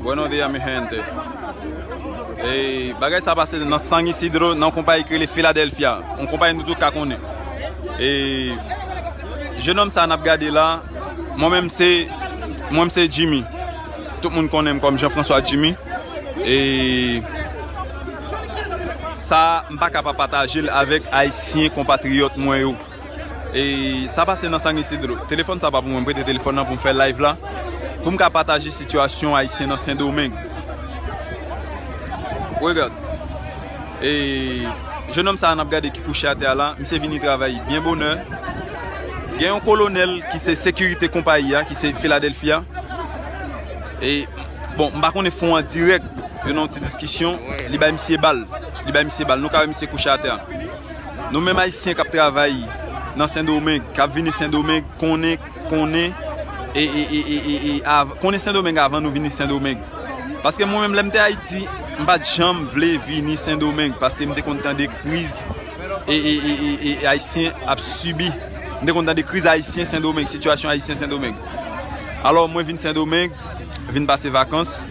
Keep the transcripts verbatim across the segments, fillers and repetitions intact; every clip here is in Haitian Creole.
Buenos días, mi gente. E bagay sa pase nan San Isidro, nan konpayi ki rele Philadelphia. Yon konpayi nou tout ka konnen. E jennonm sa n ap gade la, mwen menm se, mwen menm se Jimmy. Tout moun konnen m kòm Jean François Jimmy. E sa, m pa ka pa pataje l avèk Ayisyen konpatriyòt mwen yo. E sa pase nan San Isidro. Telefòn sa pa pou mwen, m prete telefòn nan pou m fè live la. Pou m ka pataje sitiyasyon Ayisyen nan Sendomeng. Regard. E jennonm sa a n ap gade ki kouche atè a la, misye vini travay byen bonè. Gen yon kolonèl ki se sekirite konpayi a, ki se Philadelphia. E, bon, m pa konnen fon an dirèk, yo nan yon ti diskisyon, li bay misye bal. Li bay misye bal. Nou ka wè misye kouche atè a. Nou menm Ayisyen k ap travay nan Sendomeng, k ap vini Sendomeng, konnen, konnen, e, e, e, e, e, e, av-, konnen Sendomeng avan nou vini Sendomeng. Paske mwen menm, lè m te Ayiti, m pa t janm vle vini Sendomeng, paske m te konn tande kriz, e, e, e, e, e, e Ayisyen ap sibi. M te konn tande kriz Ayisyen Sendomeng, sitiyasyon Ayisyen Sendomeng. Alò, mwen vin Sendomeng, vin pase vakans.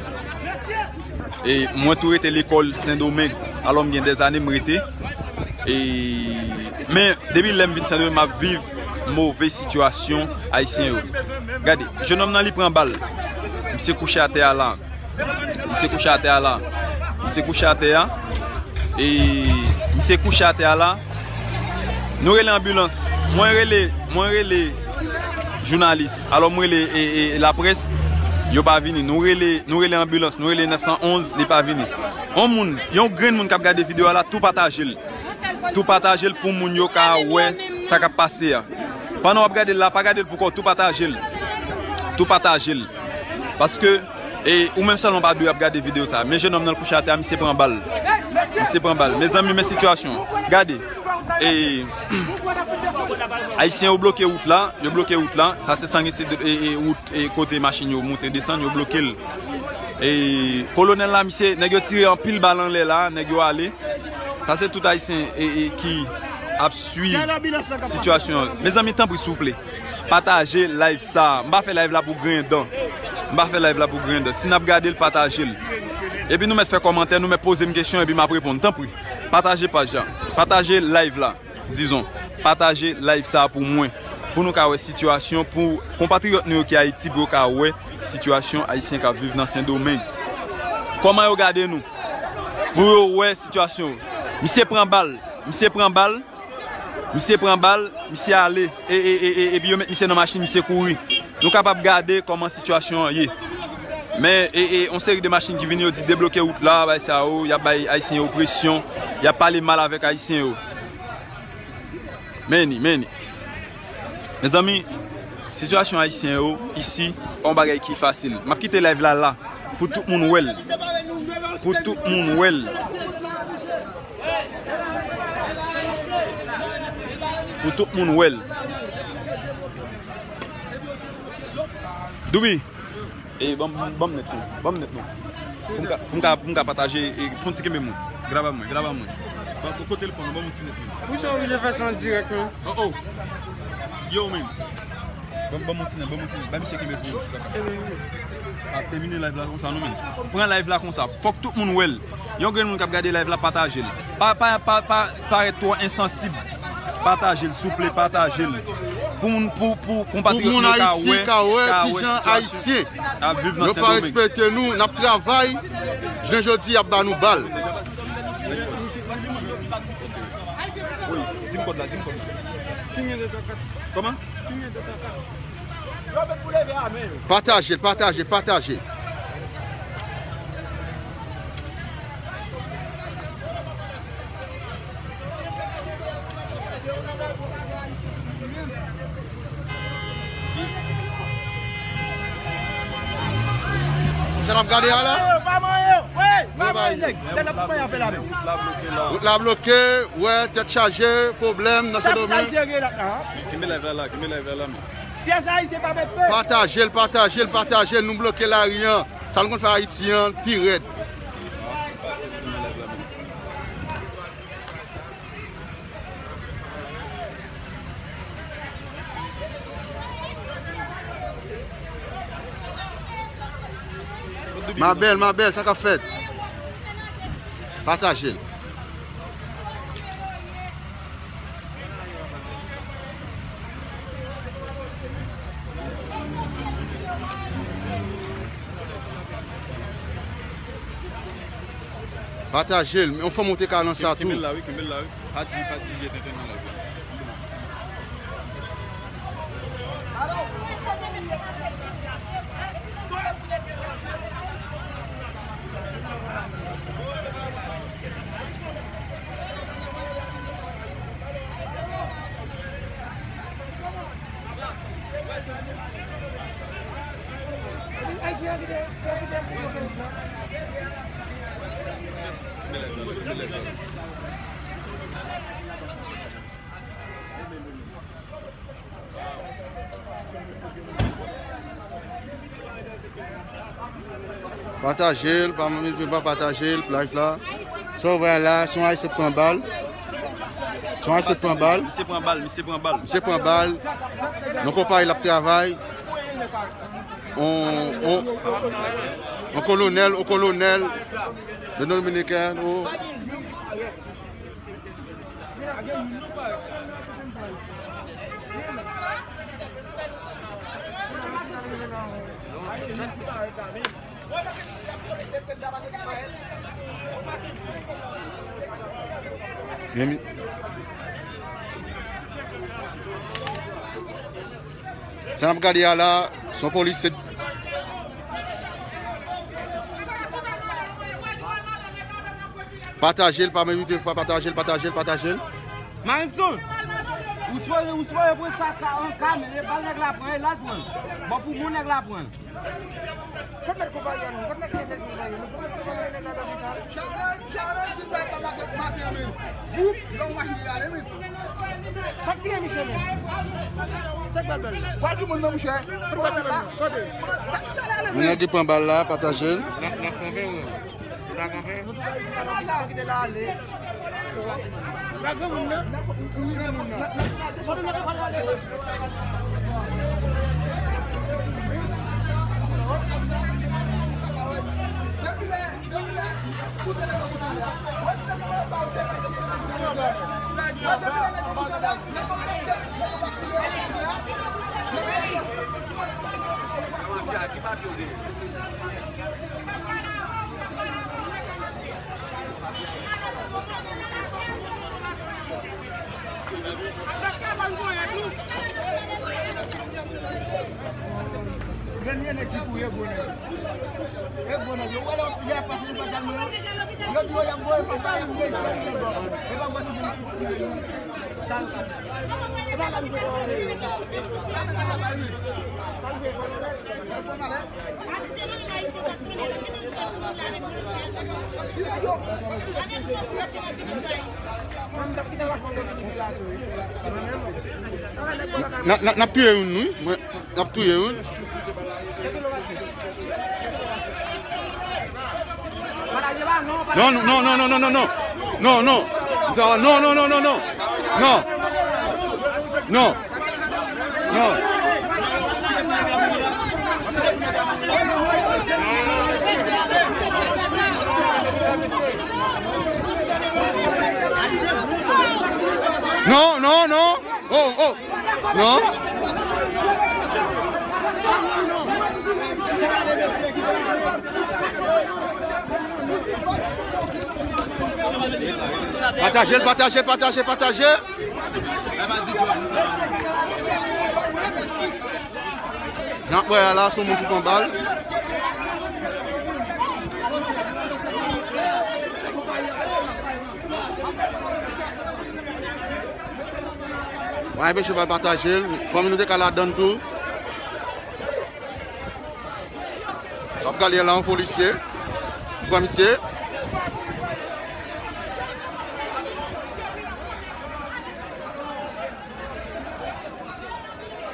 E mwen tou rete lekòl Sendomeng. Alò, m gen dèzane m rete. E, men, depi lè m vin Sendomeng, m ap viv move sitiyasyon Ayisyen yo. Gade, jennonm nan li pran bal. Misye kouche atè a la. Misye kouche atè a la. Misye kouche atè a. E misye kouche atè a la. Nou rele anbilans. Mwen rele, mwen rele jounalis. Alò, mwen rele, e, e, laprès. Yo pa vini. Nou rele, nou rele anbilans. Nou rele nèf san onz, li pa vini. Yon moun, yon grenn moun k ap gade videyo a la, tou pataje l. Tou pataje l pou moun yo ka wè sa k ap pase a. Pandan w ap gade l la, pa gade l pou kò w, tou pataje l. Tou pataje l. Paske, e, ou menm sèlman pa dwe ap gade videyo sa. Men jennonm nan l kouche atè a, misye pran bal. Misye pran bal. Mezanmi, men sitiyasyon. Gade. E, Ayisyen yo bloke wout la. Yo bloke wout la. Sa se San Isidro, e, e, wout, e, kote machin yo moute desann, yo bloke l. E, kolonèl la, misye, nèg yo tire anpil bal anlè la, nèg yo ale. Sa se tout Ayisyen, e, e, ki ap swiv sitiyasyon an. Mezanmi, tanpri, souple, pataje live sa. M pa fè live la pou griyen dan. M pa fè live la pou griyen dan. Si n ap gade l, pataje l. Epi nou mèt fè kòmantè, nou mèt poze m kesyon, epi m ap reponn. Tanpri, pataje paj la. Pataje live la. Dizon, pataje live sa pou mwen. Pou nou ka wè sitiyasyon, pou konpatriyòt nou yo ki Ayiti, pou yo ka wè sitiyasyon Ayisyen k ap viv nan Sendomeng. Kòman yo gade nou? Pou yo wè sitiyasyon yo. Misye pran bal. Misye pran bal. Misye pran bal. Misye ale. E, e, e, e, epi yo met misye nan machin, misye kouri. Nou kapab gade kòman sitiyasyon an ye. Men, e, e, yon seri de machin ki vini, yo di debloke wout la, bay sa yo, y ap bay Ayisyen yo presyon, y ap pale mal avèk Ayisyen yo. Men ni, men ni. Mezanmi, sitiyasyon Ayisyen yo isi, pa yon bagay ki fasil. M ap kite live la la, pou tout moun wè l. Pou tout moun wè l. Pou tout moun wè l. Doubi. E, ban m, ban m nèt non. Ban m nèt non. Pou m ka, pou m ka, pou m ka pataje, e, fon ti kenbe mwen. Graba mwen, graba mwen. Ban, kote telefòn nan, ban m ti nèt non. Ou sa oblije fè sa an dirèk, men. Oh, oh. Yo, men. Ban, ban m ti nèt, ban m ti nèt. Ba misye kenbe pou ou, si w kapab. Ap tèmine live la konsa, non, men. Pran live la konsa. Fòk tout moun wè l. Yon grenn moun k ap gade live la, pataje l. Pa, pa, pa, pa parèt twò ensansib. Pataje l, souple, pataje l. Pou moun, pou, pou konpatriyòt nou ka wè, ka wè sitiyasyon ap viv nan Sendomeng. Pou moun Ayiti ka wè kijan Ayisyen yo pa respekte nou, n ap travay, jounen jodi y ap ba nou bal. Wi, di m kòd la, di m kòd la. Kòman? Pataje l, pataje, pataje. Sa n ap gade a la? Pa manyen yo, pa manyen yo. Wi, pa manyen nèg. Tèt ap manyen afè la menm. Wout la bloke, wè, tèt chaje, pwoblèm nan Sendomeng. Kenbe live la la, kenbe live la la, men. Pyès Ayisyen pa mèt pè. Pataje l, pataje l, pataje l, nou bloke lari an. Sa nou konn fè Ayiti an pi rèd. Ma bèl, ma bèl, sa k ap fèt? Pataje l. Pataje l. Yon fanm ou te ka nan sa tou. Kenbe l la, wi, kenbe l la, wi. Pa di, pa di, ye tenten nan live la. Pataje l, pa, pa pataje l, live la. Sa w wè la, se yon ayisyen k pran bal. Se yon ayisyen k pran bal. Misye pran bal, misye pran bal. Misye pran bal. Nan konpayi l ap travay. On, on, on kolonèl, on kolonèl de Dominiken, o. Sa n ap gade a la, se yon polisye. Pataje l, pa evite, pa pataje l, pataje l, pataje l. Marenson, ou sipoze, ou sipoze pran sa ka an ka, men e pa nèg la pran, e la l pran. Bon, pou moun nèg la pran. Kot mèt konpayi a nou? Kot nèg ki fè konpayi a nou? Pou mwen pase mwen nèg la lopital. Charles, Charles, vin bay tab la tèt maten an menm. Voup, lè w mache ale menm. Sa k tiye misye menm? Sa k bal bal la? Wè di moun nan, mouche. Kote w pase menm? Kote? Moun nan ki pran bal la, pataje l. N ap, n ap kanpe, wi. Nou pa kanpe. Nou tou pa kanpe, nou kite l ale. La granmoun nan. Grann, gen nèg ki kouri, e gwo nèg. E gwo nèg. Yo wè lè y ap pase nou pa kalme yo. Yo di yo y ap voye pa sa, y ap voye se nèg yo. E pa mwen ki di m. N a, n a, n ap touye youn, wi. Mwen, n ap touye youn. Non, non, non, non, non, non, non. Non, non. Non, non, non, non, non, non. Non. Non. Non. Non, non, non. Oh, oh. Non. Pataje l, pataje, pataje, pataje. Jan ap wè a la, se yon moun ki pran bal. Wi, mesye, pa pataje l. Fanmi nou te ka ladann tou. Sa ap gade la, yon polisye. Pran misye.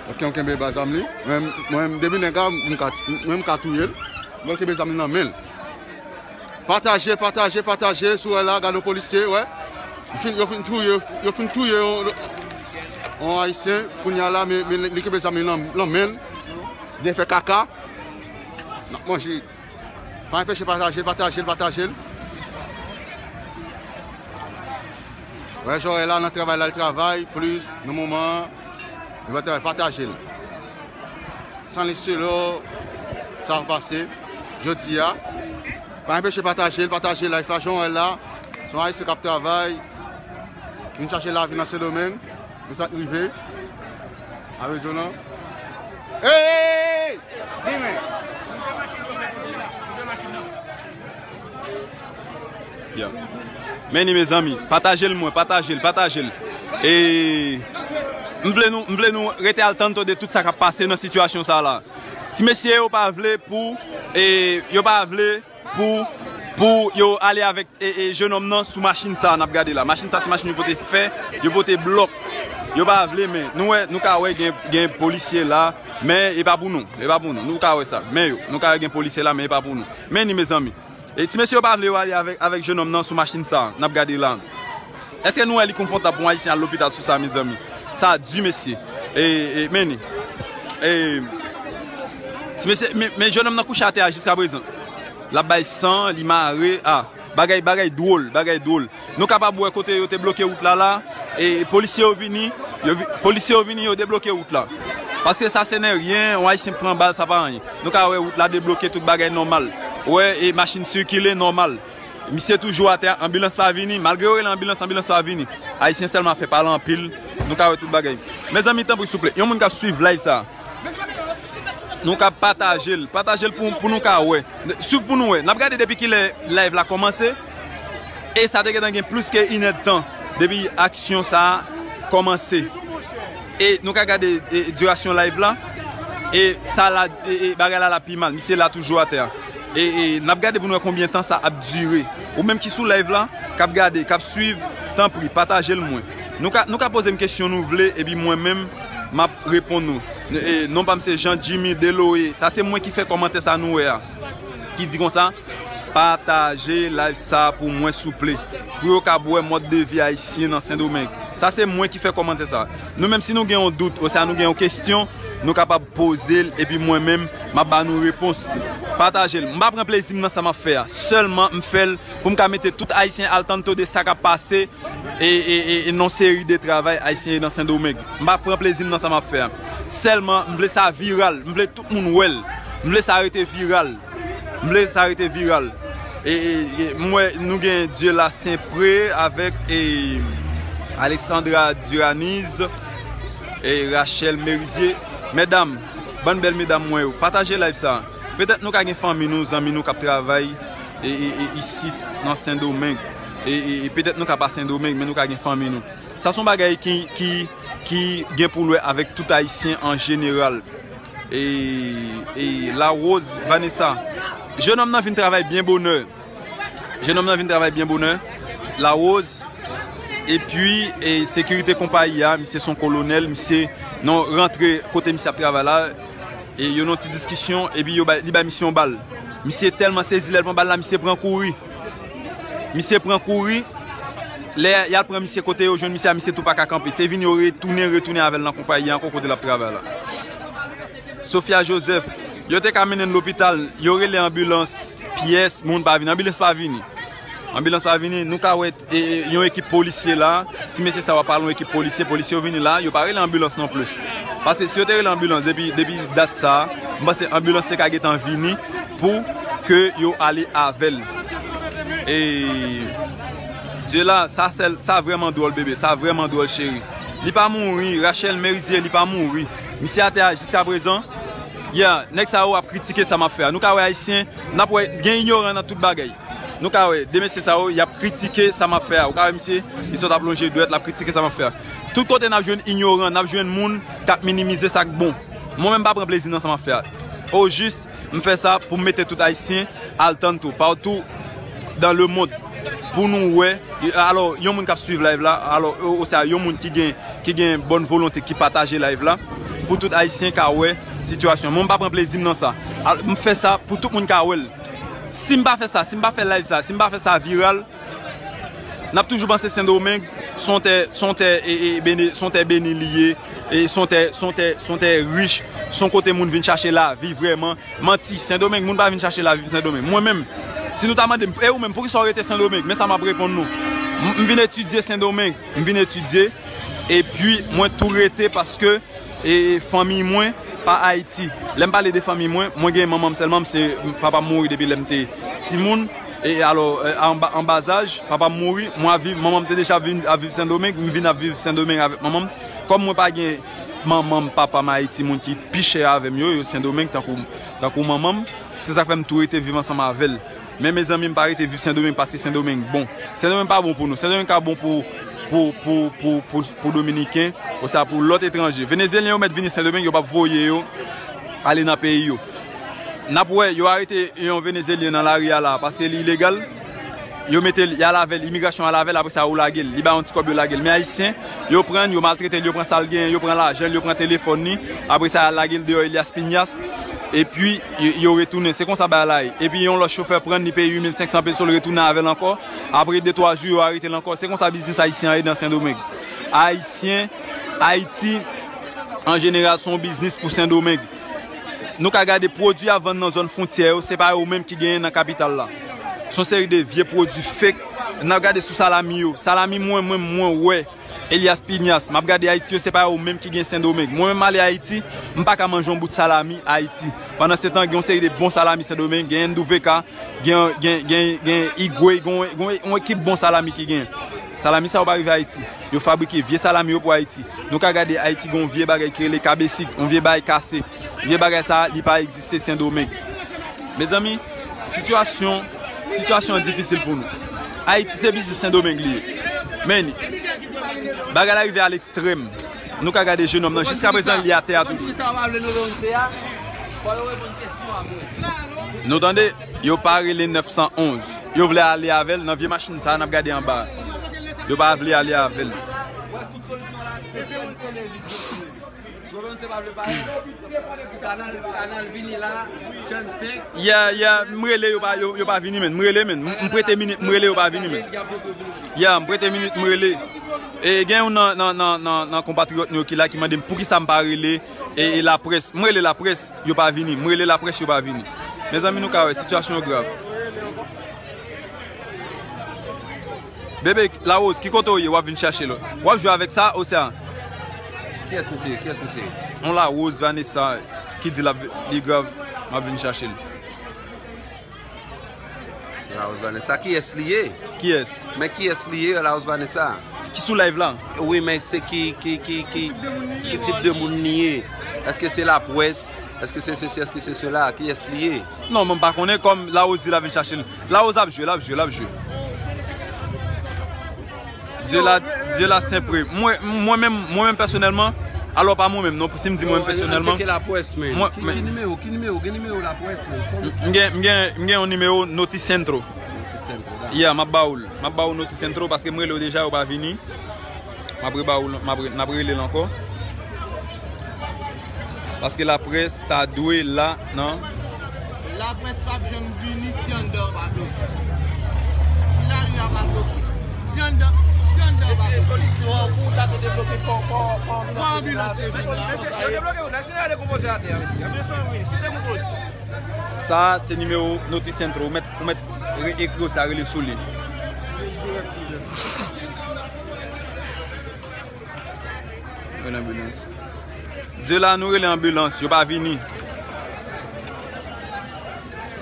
Ok, yon kenbe ba zam li. Mwen, mwen, depi nèg la, m ka, mwen, m ka touye l. Mwen kenbe zam li nan men l. Pataje, pataje, pataje, sou wè la, gade yon polisye, wè. Yo fin, yo fin touye, yo fin touye yon, yon ayisyen, kounye a la, men, men li kenbe zam li nan, nan men l. Li fè kaka. N ap manje. Pa anpeche pataje l, pataje l, pataje l. Wè, Joël la nan travay la, l travay plis nan moman an. Li va travay, pataje l. San li selo, sa va pase jodi a. Pa anpeche pataje l, pataje live la, Joël la. Se yon ayisyen k ap travay, ki vin chache lavi nan Sendomeng. Men sa k rive. Awe, Jonan. Hey! Hey! Hey! Vini, men. Yeah. Men ni, mezanmi, pataje l mwen, pataje l, pataje l. E m vle nou, m vle nou rete al tanto de tout sa k ap pase nan sitiyasyon sa la. Ti mesye yo pa vle pou, e, yo pa vle pou, pou yo ale avèk, e, e, jennonm nan sou machin sa n ap gade la. Machin sa se machin yo pote fè, yo pote blòk. Yo pa vle, men nou wè, nou ka wè gen, gen polisye la, men e pa pou nou, e pa pou nou. Nou ka wè sa, men yo, nou ka wè gen polisye la, men e pa pou nou. Men ni, mezanmi. E ti mesye yo pa vle yo ale avèk, avèk jennonm nan sou machin sa n ap gade la. Èske nou wè li konfòtab pou yon ayisyen al lopital sou sa, mezanmi? Sa di, mesye. E, e, men ni. E, ti mesye, men, men jennonm nan kouche atè a jiskaprezan. L ap bay san, li mare, a. Bagay, bagay dwòl, bagay dwòl. Nou kapab wè kote yo te bloke wout la la, e polisye yo vini, yo vi-, polisye yo vini, yo debloke wout la. Paske sa se neryen, yon ayisyen pran bal, sa pa anyen. Nou ka wè wout la debloke, tout bagay nòmal. Wè, e machin sikile nòmal. Misye toujou atè, anbilans pa vini. Malgre yo rele anbilans, anbilans pa vini. Ayisyen sèlman ap fè pale anpil. Nou ka wè tout bagay. Mezanmi, tanpri, souple, yon moun k ap swiv live sa, nou ka pataje l. Pataje l pou, pou nou ka wè. Swiv pou nou wè. N ap gade depi kilè live la kòmanse. E sa te gentan gen plis ke inèdtan depi aksyon sa a kòmanse. E nou ka gade, e, dirasyon live la. E sa la, e, e, bagay la la pi mal. Misye la toujou atè a. E, e n ap gade pou n wè konbyen tan sa ap dire. Ou menm ki sou live la, k ap gade, k ap swiv, tanpri, pataje l mwen. Nou ka, nou ka poze m kesyon nou vle, epi mwen menm, m ap reponn nou. E, non pa m se Jean Jimmy Deloé. Sa se mwen ki fè kòmantè sa nou wè a. Ki di konsa, pataje live sa pou mwen souple. Pou yo kab wè mòd de vi ayisyen nan Sendomeng. Sa se mwen ki fè kòmantè sa. Nou menm si nou gen yon dout, oswa nou gen yon kesyon, nou kapab poze l, epi mwen menm, m ap ba nou repons. Pataje l. M pa pran plezi m nan sa m ap fè a. Sèlman, m fè l pou m ka mete tout ayisyen al tanto de sa k ap pase e, e, e, e nan seri de travay ayisyen yo nan Sendomeng. M pa pran plezi m nan sa m ap fè a. Sèlman, m vle sa viral. M vle tout moun wè l. M vle sa rete viral. M vle sa rete viral. E, e, e, m wè nou gen Dieu la Saint Pré avèk, e, Alexandra Duraniz e Rachel Merizier. Medam, bann bèl medam mwen yo, pataje live sa. Petèt nou ka gen fanmi nou, zanmi nou k ap travay e, e, e, isit nan Sendomeng. E, e, e petèt nou ka pa Sendomeng, men nou ka gen fanmi nou. Sa se yon bagay ki, ki, ki gen pou l wè avèk tout ayisyen an jeneral. E, e Larose Vanessa. Jennonm nan vin travay byen bonè. Jennonm nan vin travay byen bonè. Larose. Epi, e sekirite konpayi a, misye se yon kolonèl, misye nan rantre kote misye ap travay la. E yo nan ti diskisyon, epi yo bay, li bay misye yon bal. Misye tèlman sezi lè l pran bal la, misye pran kouri. Misye pran kouri. Lè y al pran misye kote yo jwenn misye a, misye tou pa ka kanpe. Se vin yo retounen, retounen avè l nan konpayi a ankò kote l ap travay la. Sofia Joseph, yo te ka mennen l lopital, yo rele anbilans, pyès moun pa vini, anbilans pa vini. Anbilans pa vini, nou ka wè, e, e, yon ekip polisye la, ti mesye sa yo ap pale yon ekip polisye, polisye yo vini la, yo pa rele anbilans non plis. Paske si yo te rele anbilans depi, depi dat sa, m panse anbilans te ka gentan vini pou ke yo ale avè l. E, Dieu la, sa sèl, sa vrèman dwòl, bebe, sa vrèman dwòl, cheri. Li pa mouri, Rachel Merizier, li pa mouri. Misye atè a jiskaprezan. Yeah, nèg sa yo ap kritike sa m ap fè a. Nou ka wè ayisyen, n ap wè gen inyoran nan tout bagay. Nou ka wè, de mesye sa yo, y ap kritike sa m ap fè a. Ou ka wè misye, li sot ap lonje dwèt, l ap kritike sa m ap fè a. Tout kote n ap jwenn inyoran, n ap jwenn moun k ap minimize sa k bon. Mwen menm m pa pran plezi nan sa m ap fè a. Ojis, m fè sa pou m mete tout ayisyen al tann tou, partout dans le monde, pou nou wè, alò, yon moun k ap swiv live la, alò, o, oswa yon moun ki gen, ki gen bòn volonte, ki pataje live la, pou tout ayisyen ka wè sitiyasyon. Mwen, m pa pran plezi m nan sa. Al, m fè sa pou tout moun ka wè l. Si m pa fè sa, si m pa fè live sa, si m pa fè sa viral, n ap toujou panse Sendomeng, Se yon tè, se yon tè, e, e, bene, se yon tè beni li ye, e se yon tè, se yon tè, se yon tè rich, se yon kote moun vin chache lavi vrèman. Manti, Sendomeng, moun pa vin chache lavi Sendomeng. Mwen menm, si nou ta mande m, e ou menm, poukisa w rete Sendomeng? Men sa m ap reponn nou. M, m vin etidye Sendomeng, m vin etidye, epi mwen tou rete paske e fanmiy mwen pa Ayiti. Lè m pale de fanmiy mwen, mwen gen manman m sèlman, m se papa m mouri depi lè m te timoun. E alò, e, an ba, an bazaj, papa m mouri, mwen ap viv, manman m te deja vin ap viv Sendomeng, m vin ap viv Sendomeng avèk manman m. Kòm mwen pa gen manman m, papa m Ayiti, moun ki pi chè avè m yo, yo Sendomeng tankou, tankou manman m, se sa k fè m tou rete viv ansanm avè l. Men mezanmi, m pa rete viv Sendomeng paske Sendomeng bon. Sendomeng pa bon pou nou. Sendomeng ka bon pou, pou, pou, pou, pou, pou Dominiken, oswa pou lòt etranje. Venezyelyen yo mèt vini Sendomeng, yo p ap voye yo ale nan peyi yo. N ap wè, yo arete yon Venezyelyen nan lari a la, paske li ilegal. Yo mete l, y al avè l, imigrasyon al avè l, apre sa yo lage l. Li bay yon ti kòb, yo lage l. Men Ayisyen, yo pran l, yo maltrete l, yo pran sa l genyen, yo pran lajan l, yo pran telefòn li. Apre sa, y al lage l deyò Elias Piñas. Epi, yo, yo retounen. Se konsa bagay la ye. Epi, yon lòt chofè pran l, li peye uit mil senk san peso, l retounen avè l ankò. Apre de, twa jou, yo arete l ankò. Se konsa biznis ayisyen an ye nan Sendomeng. Ayisyen, Ayiti, an jeneral, se yon biznis pou Sendomeng. Nou ka gade pwodui y ap vann nan zòn fwontyè yo, se pa yo menm ki genyen nan kapital la. Se yon seri de vye pwodui fake. N ap gade sou salami yo. Salami mwen, mwen, mwen wè Elias Piñas. M ap gade Ayiti yo, se pa yo menm ki gen Sendomeng. Mwen menm, m ale Ayiti, m pa ka manje yon bout salami Ayiti. Pandan se tan, gen yon seri de bon salami Sendomeng, gen N W K, gen, gen, gen, gen Igwe, gen, gen yon ekip bon salami ki gen. Salami sa yo pa rive Ayiti. Yo fabrike vye salami yo pou Ayiti. Nou ka gade Ayiti gen yon vye bagay ki rele kabesik, yon vye bagay kase. Vye bagay sa, li pa egziste Sendomeng. Mezanmi, sitiyasyon, sitiyasyon an difisil pou nou. Ayiti se biznis Sendomeng li ye. Men, bagay la rive a lekstrèm. Nou ka gade jenòm nan, jiskaprezan li atè a toujou. Nou tande, yo pa rele nèf san onz. Yo vle ale avè l nan vye machin sa a n ap gade anba a. Yo pa vle ale avè l. Yeah, yeah, m rele, yo pa, yo, yo pa vini, menn. M, m prete minit, m rele, yo pa vini, menn. Yeah, m prete minit, m rele. E gen youn nan, nan, nan, nan, nan konpatriyòt nou yo ki la ki mande m poukisa m pa rele e, e laprès. M rele laprès, yo pa vini. M rele laprès, yo pa vini. Mezanmi, nou ka wè, sitiyasyon yo grav. Bebe, Larose, ki kote w ye? W ap vin chache l. W ap jwe avèk sa, osea? Kiyès misye? Kiyès misye? On Larose Vanessa ki di l ap, li grav, m ap vin chache l. Larose Vanessa, kiyès li ye? Kiyès? Men kiyès li ye, Larose Vanessa? Ki sou live la? Wi, men se ki, ki, ki, ki, ki tip de moun li ye? Èske se laprès? Èske se sesi, èske se sela? Kiyès li ye? Non, mwen pa konnen, kòm Larose di l ap vin chache l. Larose ap jwe, l ap jwe, l ap jwe. Dye la, Dye la senpre. Mwen, mwen menm, mwen menm pèsonèlman, alò pa mwen menm, non, si m di mwen menm pèsonèlman, mwen, ki, men ki nimewo, ki nimewo, gen nimewo laprès, men. M, m gen, m gen, m gen yon nimewo Noticentro. Noticentro, da. Yeah, m ap ba ou l. M ap ba ou Noticentro paske m rele yo deja, yo pa vini. M ap reba ou, m ap re-, n ap rele l ankò. Paske laprès ta dwe la, non? Laprès p ap janm vini si anndan an pa bloke. Si lari a pa bloke. Si anndan, si anndan an pa bloke. Solisyon an pou w ta te debloke, fò, fò, fò anbilans te vin la. Mesye, yo debloke wout la, si yo dekonpoze atè a, mesye. Anbilans pa vini, si dekonpoze. Sa, se nimewo Noticentro. Ou mèt, ou mèt re-, ekri yo sa, rele sou li. Rele anbilans. Dye la, nou rele anbilans, yo pa vini.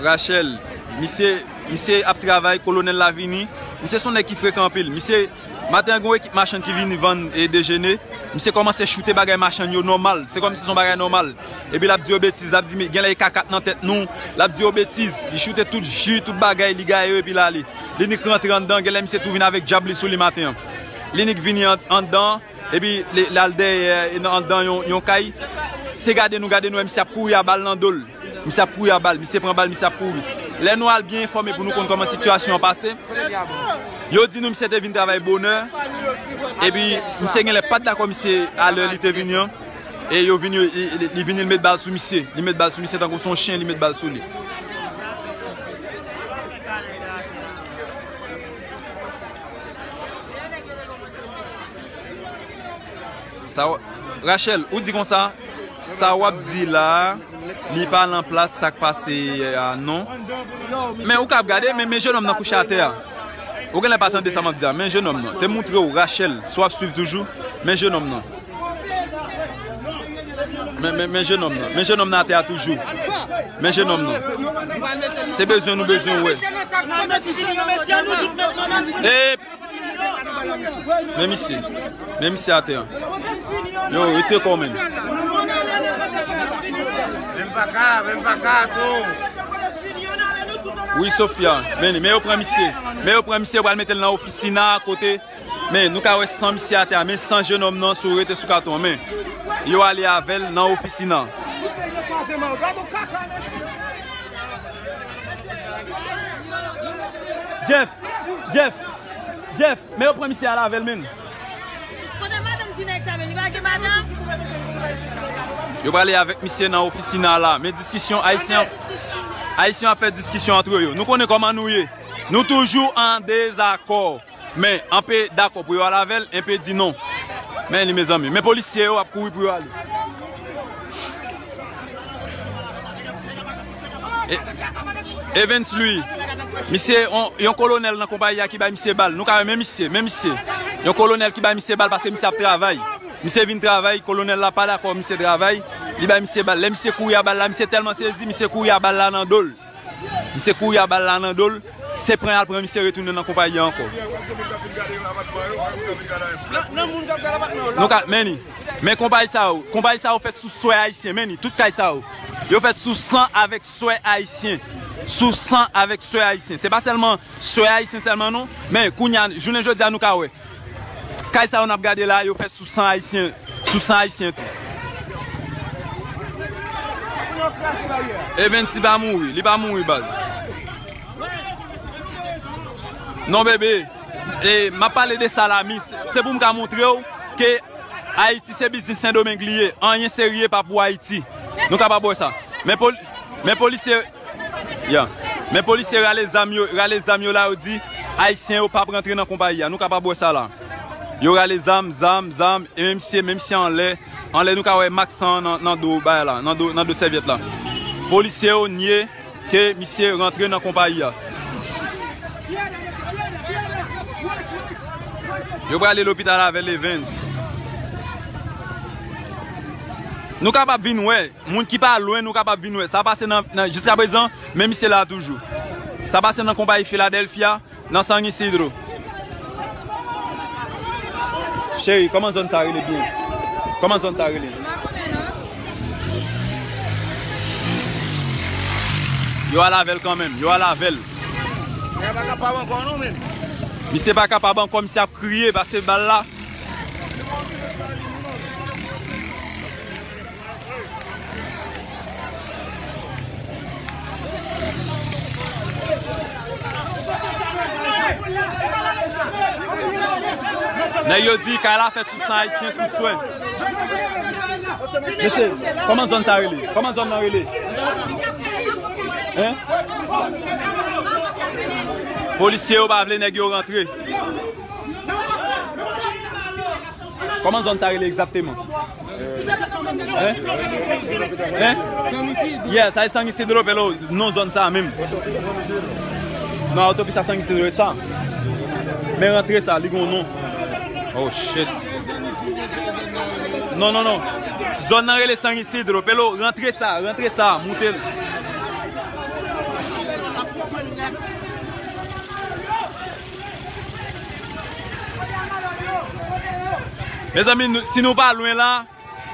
Rachel, misye, misye ap travay, kolonèl la vini. Misye se yon nèg ki frekan anpil. Misye, maten an, gen yon ekip machann ki vini vann e dejene. Misye kòmanse choute bagay machann yo nòmal. Se kòmsi se yon bagay nòmal. Epi l ap di yo betiz, l ap di, "Men, genlè e kakat nan tèt nou." L ap di yo betiz. Li choute tout ji, tout bagay, li gaye yo, epi l ale. Li nik rantre anndan, genlè misye tou vin avèk dyab li sou li maten an. Li nik vini an-, anndan, epi li, l al dèyè, e nan, anndan yon, yon kay. Se gade nou, gade nou, misye ap kouri a bal nan do l. Misye ap kouri a bal, misye pran bal, misye ap kouri. Lè nou al byen enfòme pou nou konn kòman sitiyasyon an pase, yo di nou misye te vin travay bonè, epi misye genlè pa t dakò misye a lè li te vini an, e yo vini, li, li, li vini, li met bal sou misye, li met bal sou misye tankou se yon chen, li met bal sou li. Sa w-, Rachel, ou di konsa, sa w ap di la a, li pa nan plas sa k pase a, non. Men ou kab gade, men, men jennonm nan kouche atè a. Ou genlè pa tande sa m ap di a, men jennonm nan. Te montre w, Rachel, si w ap swiv toujou, men jennonm nan. Men, men, men jennonm nan. Men jennonm nan atè a toujou. Men jennonm nan. Se bezwen nou bezwen wè. E Men misye. Men misye atè an. Yo, retire kò w, men. Menm pa ka, menm pa ka, tou. Wi, Sofia. Men, men yo pran misye. Men yo pran misye, yo pral mete l nan ofisina kote. Men, nou ka wè san misye atè a. Men san jennonm nan, si w rete sou katon an. Men, yo ale avè l nan ofisina. Jeff! Jeff! Jeff! Men yo pran misye al avè l, menn. Kote madanm ti nèg sa, menn? Li pa gen madanm? Yo prale avèk misye nan ofisina la. Men diskisyon, Ayisyen, Ayisyen ap fè diskisyon antre yo. Nou konnen kòman nou ye. Nou toujou an dezakò. Men, anpe dakò pou yo al avè l, enpe di non. Men li, mezanmi. Men polisye yo ap kouri pou yo ale. E, Evens Louis, misye, on, yon kolonèl nan konpayi a ki bay misye bal. Nou ka wè, men misye, men misye. Yon kolonèl ki bay misye bal paske misye ap travay. Misye vin travay, kolonèl la pa dakò misye travay. Li bay misye bal. Lè misye kouri a bal la, misye tèlman sezi, misye kouri a bal la nan do l. Misye kouri a bal la nan do l. Se pran y al pran misye retounen nan konpayi a ankò. Nan, nan moun k ap gade apatman yo la. Nou ka, men li. Men konpayi sa yo, konpayi sa yo fèt sou swè ayisyen, men li, tout kay sa yo. Yo fèt sou san avèk swè ayisyen. Sou san avèk swè ayisyen. Se pa sèlman swè ayisyen sèlman non, men kounye a, jounen jodi a nou ka wè. Kay sa yo n ap gade la, yo fèt sou san ayisyen, sou san ayisyen tou. Evens li pa mouri, li pa mouri baz. Non bebe, e m ap pale de sa la, mi, se, se pou m ka montre w ke Ayiti se biznis Sendomeng li ye. Anyen serye pa pou Ayiti. Nou kapab wè sa. Men pol-, men polisye, ya. Men polisye rale zam yo, rale zam yo la, yo di Ayisyen yo p ap rantre nan konpayi a. Nou kapab wè sa la. Yo rale zam, zam, zam, e men misye, men misye anlè, anlè nou ka wè mak san nan, nan do bagay la, nan do, nan do sèvyèt la. Polisye yo nye ke misye rantre nan konpayi a. Yo prale lopital avè l, Evens. Nou kapab vin wè, moun ki pa lwen, nou kapab vin wè. Sa pase nan, nan, jiskaprezan, men misye la toujou. Sa pase nan konpayi Philadelphia, nan San Isidro. Cheri, kòman zòn sa rele byen? Kòman zòn sa rele? Yo al avè l kanmenm, yo al avè l. Nèg pa kapab ankò non, menm. Misye pa kapab ankò, misye ap kriye, pase bal la. Nèg yo di kay la fèt sou san ayisyen, sou swè. Mesye, kòman zòn sa rele? Kòman zòn nan rele? Hein? Polisye yo pa vle nèg yo rantre. Kòman zòn sa rele egzakteman? Hein? Hein? Yeah, sa e San Isidro, Pelo, non zòn sa menm. Non, otopis a San Isidro, e sa. Men rantre sa, li gon non. Oh shit. Non, non, non. Zòn nan rele San Isidro, Pelo, rantre sa, rantre sa, moute l. Mezanmi, nou, si nou pa lwen la,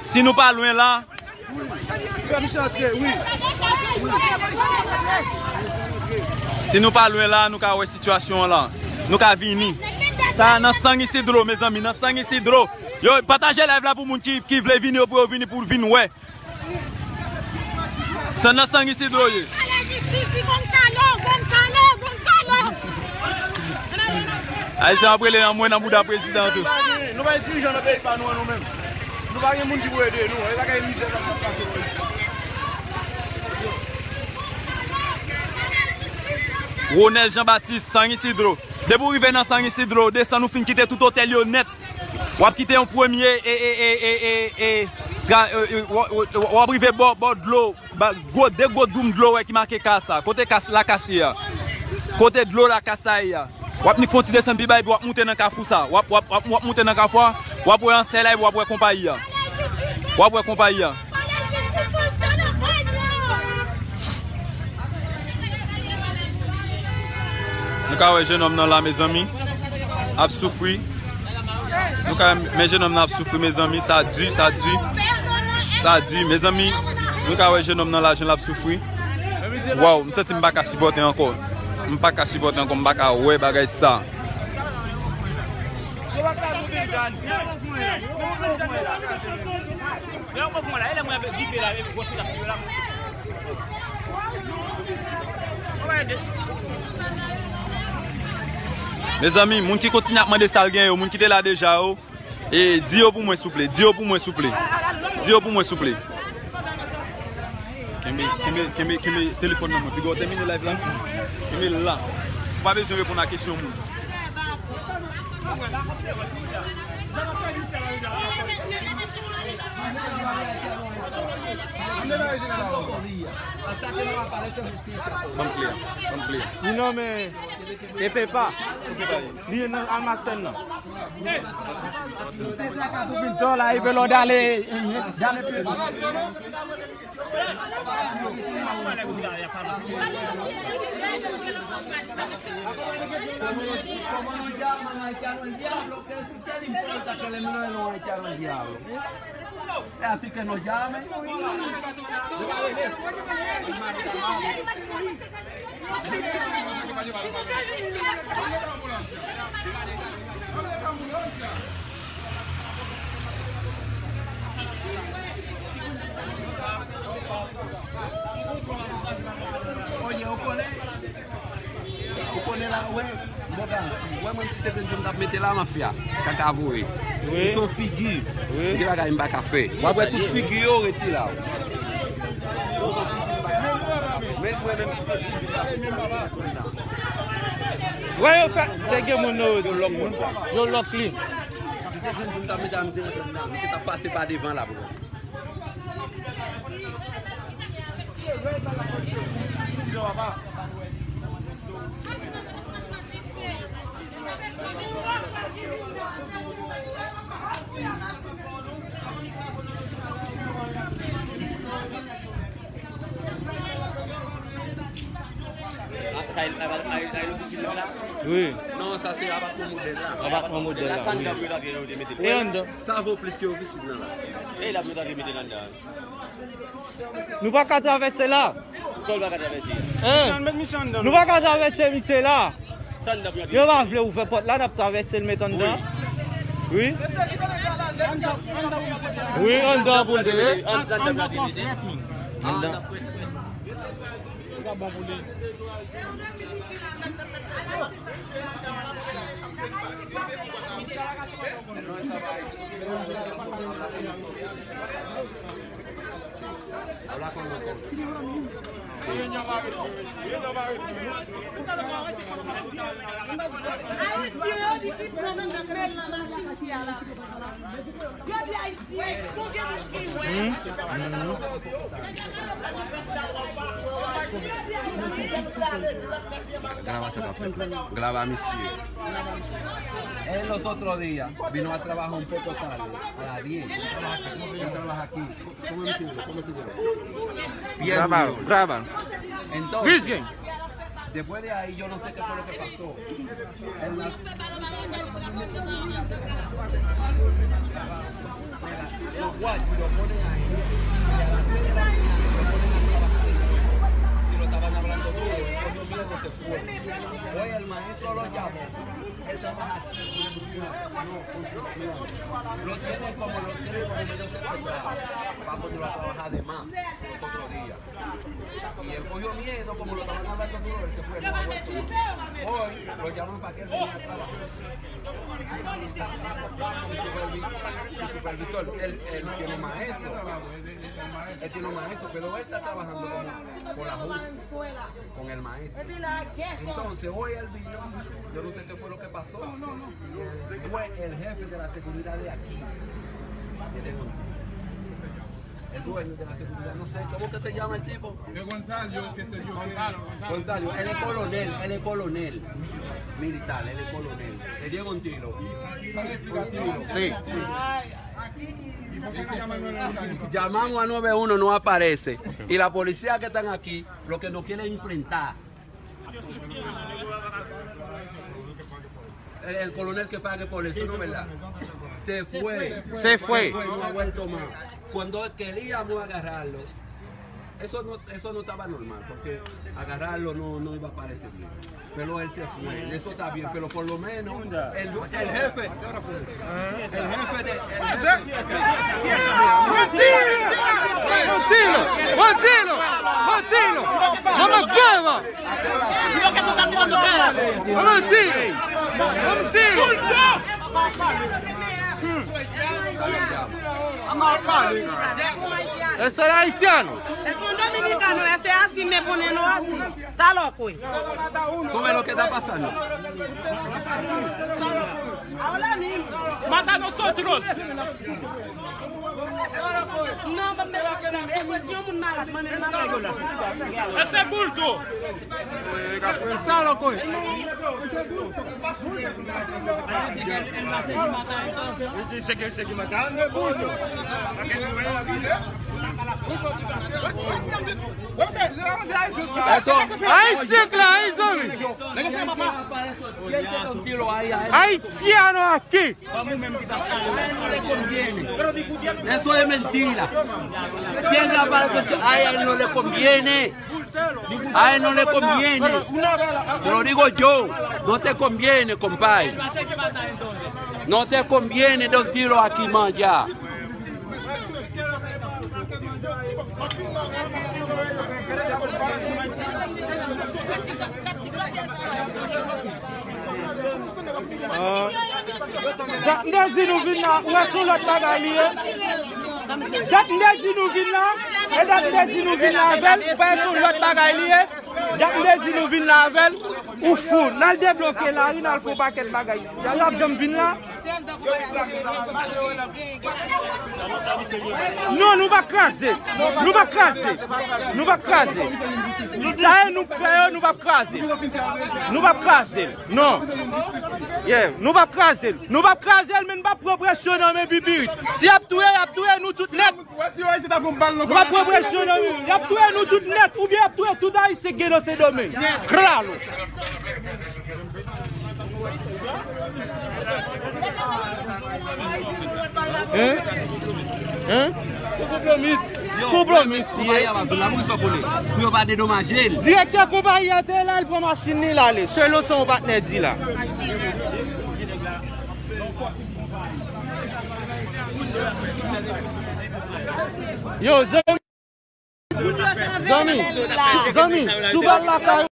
si nou pa lwen la, si nou pa lwen la, nou ka wè sitiyasyon an la. Nou ka vini. Sa nan San Isidro, mezanmi, nan San Isidro. Yo, pataje live la pou moun ki, ki vle vini, yo pou yo vini, pou vin wè. Sa nan San Isidro ye. Gonzalo, Gonzalo, Gonzalo. Ayisyen ap rele nan mwen nan bouda prezidan tou. Nou pa gen dirijan nan peyi pa nou an nou menm. Nou pa gen moun ki pou ede nou. E bagay mizè nan tout kache. Ronel Jean Baptiste, San Isidro. Depi w rive nan San Isidro, desann, ou fin kite tout otèl yo nèt. W ap kite yon premye, e, e, e, e, e, e, tra- e, e, w, w, w ap rive bò, bò dlo, ba- gwo, de gwo doum dlo wè ki make kas la. Kote kas, lakas ye a? Kote dlo lakas la ye a? W ap nik fè yon ti desann pi ba, epi w ap moute nan kafou sa. W ap, w ap, w ap, w ap moute nan kafou a, w ap wè ansèy la, epi w ap wè konpayi a. W ap wè konpayi a. Nou ka wè jennonm nan la, mezanmi, ap soufri. Nou ka wè, men jennonm nan ap soufri, mezanmi, sa di, sa di. Sa di, mezanmi, nou ka wè jennonm nan la, jan l ap soufri. Waw, m santi m pa ka sipòte ankò. M pa ka sipòte ankò, m pa ka wè bagay sa. Mezanmi, moun ki kontinye ap mande sa l gen yo, moun ki te la deja yo, e, di yo pou mwen, souple. Di yo pou mwen, souple. Di yo pou mwen, souple. Kenbe, kenbe, kenbe, kenbe telefòn nan mwen. Piga w tèmine live la. Kenbe l la. Ou pa bezwen reponn a kesyon moun. Ban m kle a. Ban m kle a. Li nonmen Epepa. Li nan almasèn nan. Pinto la, Epe lò dale, dale Pinto. ¿Cómo nos llaman haitiano el diablo? ¿Qué, qué le importa que le mueran los haitianos al diablo? Así que nos llamen. Oye, Okone. Ou konnen la, wè, mwen pa ansi. Wè, mwen, si se Benjou m t ap mete la, mafya, kaka voye. Wi. Ou se yon figi. Wi. Gen bagay m pa ka fè. W ap wè tout figi yo rete la. Men mwen menm si se Benjou m t ap mete la. Wè, yo fè, te gen moun yo, yo lòk moun. Yo lòk li. Si se Benjou m t ap mete la, misye rentre nan. Misye t ap pase pa devan la, bro. Sa e, sa e, sa e ofisin nan la? Wi. Non, sa se apatman modèl la. Apatman modèl la, wi. Sa n dan pou yo ta mete. E anndan? Sa vo plis ke ofisin nan la. E la pou yo ta mete anndan. Nou pa ka travèse la. Kò l pa ka travèse. Hein? Misye al met misye anndan. Nou pa ka travèse misye la. Sa n ap gade. Yo pa vle ouvè pòt la, n ap travèse l met anndan. Wi. Wi, anndan pou l te ye. Anndan pou l te ye. Anndan. Sa bon pou li. Graba sa k ap fèt la. Graba misye. Él los otros días vino a trabajar un poco tarde, a las diez. Él trabaja aquí. Graba, graba. Entonces, después de ahí, yo no sé qué fue lo que pasó. Él la- Los guachos lo ponen ahí. Y a las diez de la mañana lo ponen a trabajar de nuevo. Y lo estaban hablando duro. Él cogió miedo, se fue. Hoy el maestro lo llamó. Él trabaja aquí en construcción. Lo tienen como, lo tienen como medio secuestrado. Va a ponerlo a trabajar de más los otros días. Y él cogió miedo, como lo estaban hablando duro, él se fue de nuevo. Hoy lo llaman para que él venga a trabajar. Supervisor, él, él tiene un maestro. Él tiene un maestro, pero él está trabajando como con la justa, con el maestro. Entonces, hoy él vino, yo no sé qué fue lo que pasó. Y el, fue el jefe de la seguridad de aquí. El dueño de la seguridad, no sé, ¿cómo que se llama el tipo? De Gonzalo, qué sé yo qué. Gonzalo, él es coronel, él es coronel militar, él es coronel. Le dieron un tiro. Un tiro. Sí. Llamamos a nueve uno, no aparece. Y la policía que están aquí, lo que nos quieren enfrentar. El, el coronel que pague por eso, ¿no verdad? Se fue. Se fue. Se fue, no ha vuelto más. Cuando queríamos agarrarlo, eso no, eso no estaba normal, porque agarrarlo no, no iba a parecer bien. Pero él se fue, eso está bien, pero por lo menos el, el jefe, el jefe de, el jefe, Mantilo! Mantilo! Mantilo! Vamos, Cueva! Vamos, tiro! Vamos, tiro! Eso es haitiano. Es un dominicano, ese así me ponen así. Está loco. ¿Cómo es lo que está pasando? Ahora mismo. Mata a nosotros. Ese bulto. Dice que se mata a nosotros. Ay, se kla, ay, zanmi. Haitiano aquí. Eso es mentira. ¿Quién le aparece? A él no le conviene. A él no le conviene. Te lo digo yo. No te conviene, compadre. No te conviene dar un tiro aquí más allá. Dat m te di nou vin la, ou wè se yon lòt bagay li ye. Dat m te di nou vin la, e dat m te di nou vin la avè l, ou pa wè se yon lòt bagay li ye. Dat m te di nou vin la avè l, ou fou. N al debloke lari, n al fè yon pakèt bagay. Y a, y ap janm vin la. Non, nou p ap kraze. Nou p ap kraze. Nou p ap kraze. Sa e nou k fè yo, nou p ap kraze. Nou p ap kraze. Non. Yeah, nou p ap kraze l. Nou p ap kraze l, men n p ap pran presyon nan men Bibirit. Si y ap touye, y ap touye nou tout nèt. Nou p ap pran presyon nan men. Y ap touye nou tout nèt, oubyen y ap touye tout Ayisyen k gen nan Sendomeng. Klalo. Hein? Hein? Pou pwomis. Pou pwomis. Pou yo pa dedomaje l. Direktè konpayi a te la, l pran machin li, l ale. Selon sa yon patnè di la. Yo, zanmi. Zanmi, zanmi, si w pral lakay